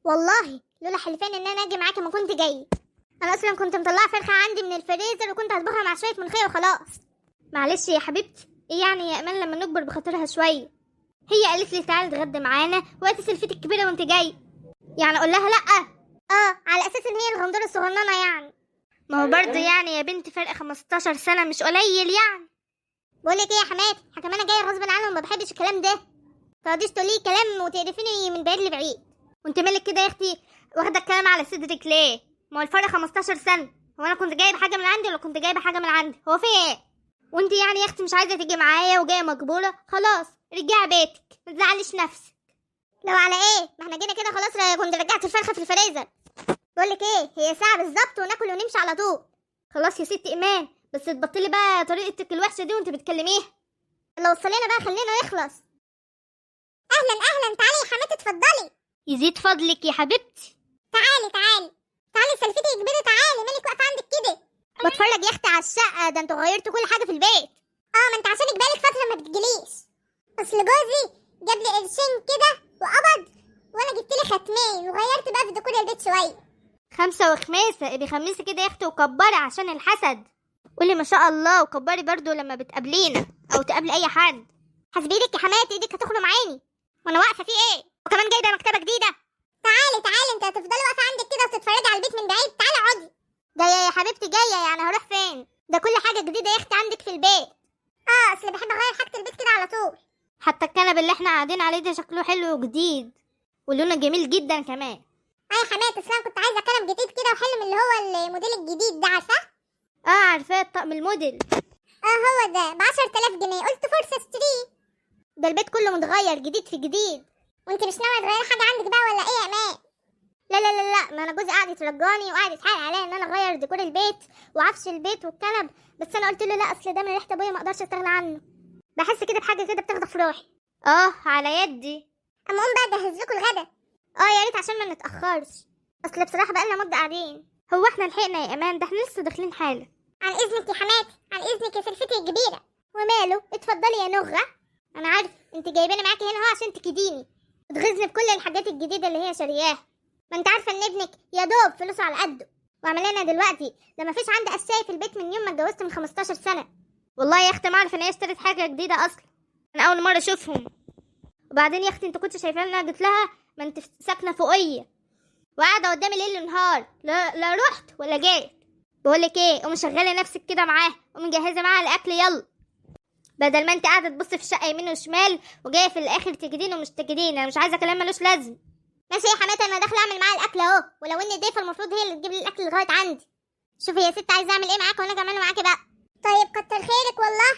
والله لولا حلفان ان انا اجي معاكي ما كنت جاي. انا اصلا كنت مطلعه فرخة عندي من الفريزر وكنت هطبخها مع شوية ملوخية وخلاص. معلش يا حبيبتي، ايه يعني يا ايمان لما نكبر بخاطرها شوية؟ هي قالت لي تعالي اتغدى معانا وقت سلفتك الكبيرة وانت جاي، يعني اقول لها لا؟ اه على اساس ان هي الغندوره الصغننه يعني. ما هو برضه يعني يا بنت فرق 15 سنة مش قليل يعني. بقولك ايه يا حماتي، كمان انا جاية غصب عنه وما بحبش الكلام ده. تقعديش تقولي كلام وتقرفيني من بعيد لبعيد. وانت مالك كده يا اختي واخده الكلام على صدرك ليه؟ ما هو الفرق 15 سنة، هو انا كنت جايبه حاجة من عندي ولا كنت جايبه حاجة من عندي؟ هو في ايه؟ وانت يعني يا اختي مش عايزه تيجي معايا وجاية مجبوره؟ خلاص رجعي بيتك، ما تزعليش نفسك. لو على ايه؟ ما احنا جينا كده خلاص، كنت رجعت الفرخه في الفريزر. بقولك ايه، هي ساعة بالظبط وناكل ونمشي على طول. خلاص يا ست ايمان، بس تبطلي بقى طريقتك الوحشة دي وانت بتكلميها. لو وصلينا بقى خلينا نخلص. اهلا اهلا، تعالي يا حماتي اتفضلي. يزيد فضلك يا حبيبتي. تعالي تعالي تعالي سلفتي الكبيرة، تعالي. مالك واقفة عندك كده؟ بتفرج يا اختي على الشقة، ده انتوا غيرتوا كل حاجة في البيت. اه ما انت عشانك بقالك فترة ما بتجيليش. اصل جوزي جاب لي قرشين كده وقبض، وانا جبت لي ختمين وغيرت بقى في ديكور البيت شوية. 5 وخميسه، ابي خميسه كده يا اختي وكبري عشان الحسد. قولي ما شاء الله، وكبري برضو لما بتقابلينا او تقابلي اي حد. حاسبي ايدك يا حماتي، ايدك هتخرم عيني وانا واقفة في ايه؟ وكمان جايبه مكتبه جديدة. تعالي تعالي، انت هتفضلي واقفة عندك كده وتتفرجي على البيت من بعيد؟ تعالي اقعدي. جاية يا حبيبتي جاية، يعني هروح فين؟ ده كل حاجة جديدة يا اختي عندك في البيت. اه اصل بحب اغير حاجة البيت كده على طول. حتى الكنب اللي احنا قاعدين عليه ده شكله حلو وجديد ولونه جميل جدا كمان. اه يا حماتي، اصل انا كنت عايزه كنب جديد كده وحلو من اللي هو الموديل الجديد ده، عارفاه؟ اه عارفاه، الطقم الموديل. اه هو ده ب 10000 جنيه، قلت فرصة اشتريه. ده البيت كله متغير جديد في جديد. وانت مش ناوية تغيري حاجة عندك بقى ولا ايه يا امان؟ لا لا لا لا، ما انا جوزي قاعد يترجاني وقاعد يتحايل عليا ان انا اغير ديكور البيت وعفش البيت والكنب، بس انا قلت له لا، اصل ده من ريحه ابويا ما اقدرش استغنى عنه. بحس كده بحاجة كده بتاخده في روحي. اه على يدي. اما اقوم بقى اجهز لكم الغدا. اه يا ريت عشان ما نتاخرش، اصل بصراحة بقالنا مده قاعدين. هو احنا لحقنا يا امان؟ ده احنا لسه داخلين حالا. عن اذنك يا حماتي، عن اذنك يا سلفتي الكبيرة. وماله، اتفضلي يا نغه. انا عارف انت جايباني معاكي هنا اهو عشان تكديني وتغيظني بكل الحاجات الجديدة اللي هي شارياها. ما انت عارفه ان ابنك يا دوب فلوسه على قده، واعمل لنا دلوقتي ده ما فيش عندي قشايه في البيت من يوم ما اتجوزت من 15 سنة. والله يا اختي ما اعرف ان هي اشترت حاجة جديدة اصلا، انا اول مرة اشوفهم. وبعدين يا اختي انت كنت شايفه ان انا جيت لها؟ ما انت ساكنة فوقيه وقاعدة قدامي ليل ونهار، لا لا رحت ولا جيت. بقولك ايه، قومي شغلي نفسك كده معاها، قومي جهزي معاها الاكل يلا، بدل ما انت قاعدة تبص في الشقة يمين وشمال وجاية في الاخر تجدين ومش تجدين. انا مش عايزه كلام ملوش لازمه. ماشي يا حماتي، انا داخله اعمل معاها الاكل اهو، ولو اني ضيفه المفروض هي اللي تجيب لي الاكل لغاية عندي. شوفي يا ست عايزه اعمل ايه معاكي وانا اجي اعمله معاكي بقى. طيب كتر خيرك والله.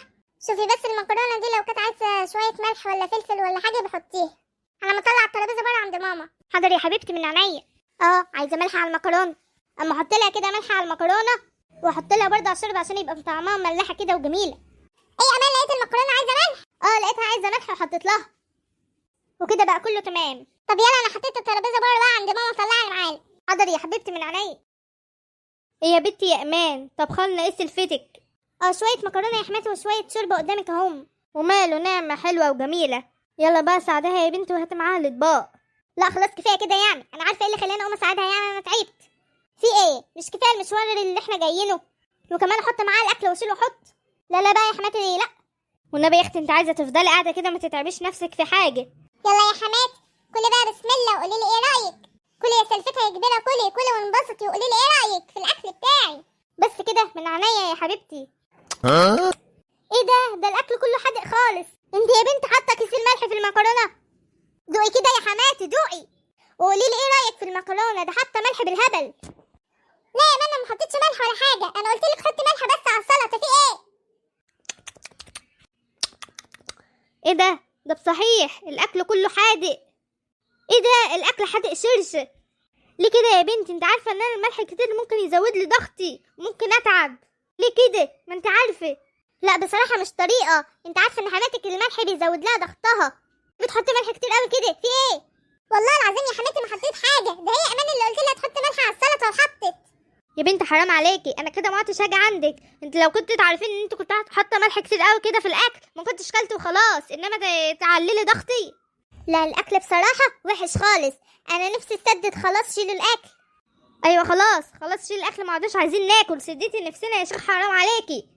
شوفي بس المكرونه دي لو كانت عايزه شوية ملح ولا فلفل ولا حاجة بحطيها، على ما اطلع الترابيزة بره عند ماما. حاضر يا حبيبتي من عينيا. اه عايزه ملح على المكرونه، اما احط لها كده ملح على المكرونه، واحط لها برضه على الشوربة عشان يبقى طعمها مملحه كده وجميلة. ايه يا امان، لقيت المكرونه عايزه ملح؟ اه لقيتها عايزه ملح وحطيت لها، وكده بقى كله تمام. طب يلا انا حطيت الترابيزة بره بقى عند ماما، طلعي المعالق. حاضر يا حبيبتي من عينيا. ايه يا بنتي يا امان، طب خلنا ايه سلفتك؟ اه شوية مكرونه يا حماتي وشوية شوربة قدامك اهم. وماله، نعمه حلوة وجميلة. يلا بقى ساعدها يا بنتي وهات معاها الاطباق. لا خلاص كفاية كده يعني، انا عارفه ايه اللي خلاني اقوم اساعدها يعني، انا تعبت. في ايه؟ مش كفاية المشوار اللي احنا جايينه، وكمان احط معاها الاكل واشيل واحط؟ لا لا بقى يا حماتي لا. والنبي يا اختي انت عايزه تفضلي قاعدة كده ما تتعبيش نفسك في حاجة. يلا يا حماتي كلي بقى بسم الله وقولي لي ايه رايك. كلي يا سلفتها يا كبيرة، كلي كلي وانبسطي وقولي لي ايه رايك في الاكل بتاعي. بس كده من عينيا يا حبيبتي. ايه ده؟ ده الاكل كله حادق خالص. انت يا بنت حاطه كيس الملح في المكرونه؟ دوقي كده يا حماتي دوقي وقولي لي ايه رايك في المكرونه، ده حاطه ملح بالهبل. لا يا ماما ما حطيتش ملح ولا حاجة، انا قلت لك حطي ملح بس على السلطة. في ايه؟ ايه ده؟ ده بصحيح الاكل كله حادق. ايه ده؟ الاكل حادق شرش. ليه كده يا بنتي؟ انت عارفه ان انا الملح كتير ممكن يزود لي ضغطي، ممكن اتعب. ليه كده؟ ما انت عارفه. لا بصراحة مش طريقه، انت عارفه ان حماتك الملح بيزود لها ضغطها، بتحطي ملح كتير قوي كده. في ايه؟ والله العظيم يا حماتي ما حطيت حاجة، ده هي امان اللي قلت لها تحط ملح على السلطة وحطت. يا بنت حرام عليكي، انا كده ما عدتش هاجي عندك. انت لو كنت تعرفين ان انت كنت حاطه ملح كتير قوي كده في الاكل ما كنتش كلت وخلاص، انما تعللي ضغطي. لا الاكل بصراحة وحش خالص، انا نفسي اتسدد خلاص، شيلوا الاكل. ايوه خلاص خلاص شيل الاكل، ما عدناش عايزين ناكل، سديتي نفسنا يا شيخ، حرام عليكي.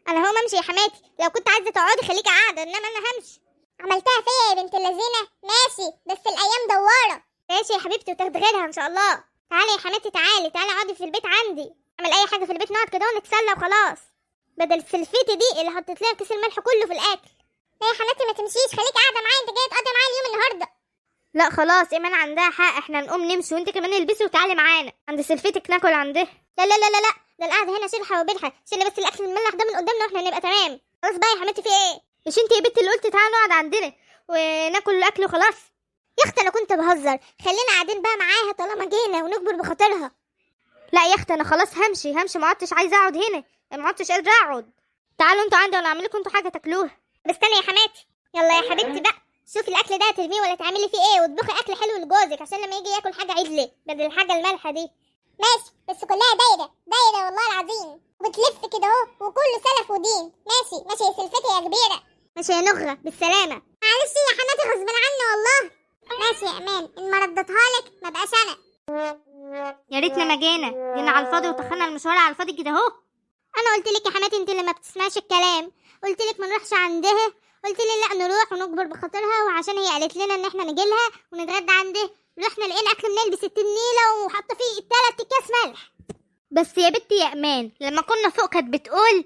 انا هقوم امشي يا حماتي، لو كنت عايزه تقعدي خليكي قاعدة، انما انا همشي. عملتها فيا يا بنت اللذينه. ماشي بس الايام دواره. ماشي يا حبيبتي وتاخدي غيرها ان شاء الله. تعالي يا حماتي، تعالي تعالي اقعدي في البيت عندي، اعمل اي حاجة في البيت، نقعد كده ونتسلى وخلاص، بدل السلفيتي دي اللي حطيت لها كيس الملح كله في الاكل. لا يا حماتي ما تمشيش، خليك قاعدة معايا، انت جاية تقضي معايا اليوم النهارده. لا خلاص ايمان عندها حق، احنا نقوم نمشي وانت كمان البسي وتعالي معانا عند سلفتك ناكل عندها. لا لا لا لا لا، ده القعدة هنا شرحه وبرحه، شيل بس الاكل المملح ده من قدامنا واحنا هنبقى تمام. خلاص بقى يا حماتي، في ايه؟ مش انت يا بنت اللي قلت تعالى نقعد عندنا وناكل الاكل وخلاص؟ يا اختي انا كنت بهزر، خلينا قاعدين بقى معاها طالما جينا ونكبر بخاطرها. لا يا اختي انا خلاص همشي همشي، ما عدتش عايزه اقعد هنا، ما عدتش قادرة اقعد. تعالوا انتوا عندي وانا اعمل لكم انتوا حاجة تاكلوها. بس استني يا حماتي، يلا يا حبيبتي بقى شوفي الاكل ده هترميه ولا تعملي فيه ايه، واطبخي اكل حلو لجوزك عشان لما يجي ياكل حاجة عدله بدل الحاجة المالحه دي. ماشي بس كلها دايرة دايرة والله العظيم، وبتلف كده اهو وكله سلف ودين. ماشي ماشي يا سلفتي يا كبيرة. ماشي يا نغره، بالسلامة. معلش يا حماتي غصب عني والله. ماشي يا امان، ان ما ردتها لك ما بقاش انا. يا ريتنا ما جينا، جينا على الفاضي وتخنا المشوار على الفاضي كده اهو. انا قلت لك يا حماتي انت اللي ما بتسمعش الكلام، قلت لك ما نروحش عندها، قلت لي لا نروح ونجبر بخاطرها، وعشان هي قالت لنا ان احنا نجي لها ونتغدى عندها، رحنا لقينا اكل منيل بستين نيله وحاطه فيه 3 اكياس ملح. بس يا بنتي يا امان، لما كنا فوق كانت بتقول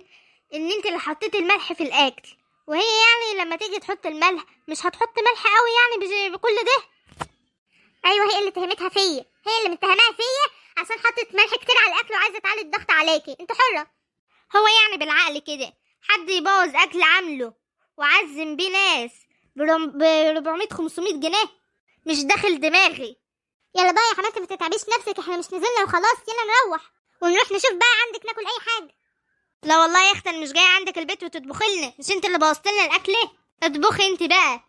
ان انت اللي حطيتي الملح في الاكل، وهي يعني لما تيجي تحط الملح مش هتحط ملح قوي يعني بكل ده. ايوه هي اللي اتهمتها فيا، هي اللي متهماها فيا عشان حطت ملح كتير على الاكل وعايزه تعلي الضغط عليكي، انت حره. هو يعني بالعقل كده حد يبوظ اكل عامله وعزم بيه ناس ب 400 500 جنيه؟ مش داخل دماغي. يلا بقى يا حماتي ما تتعبيش نفسك، احنا مش نزلنا وخلاص، يلا نروح ونروح نشوف بقى عندك ناكل اي حاجة. لا والله يا اختي انا مش جاية عندك البيت وتطبخي لنا، مش انت اللي بوظت لنا الاكل؟ اطبخي انت بقى.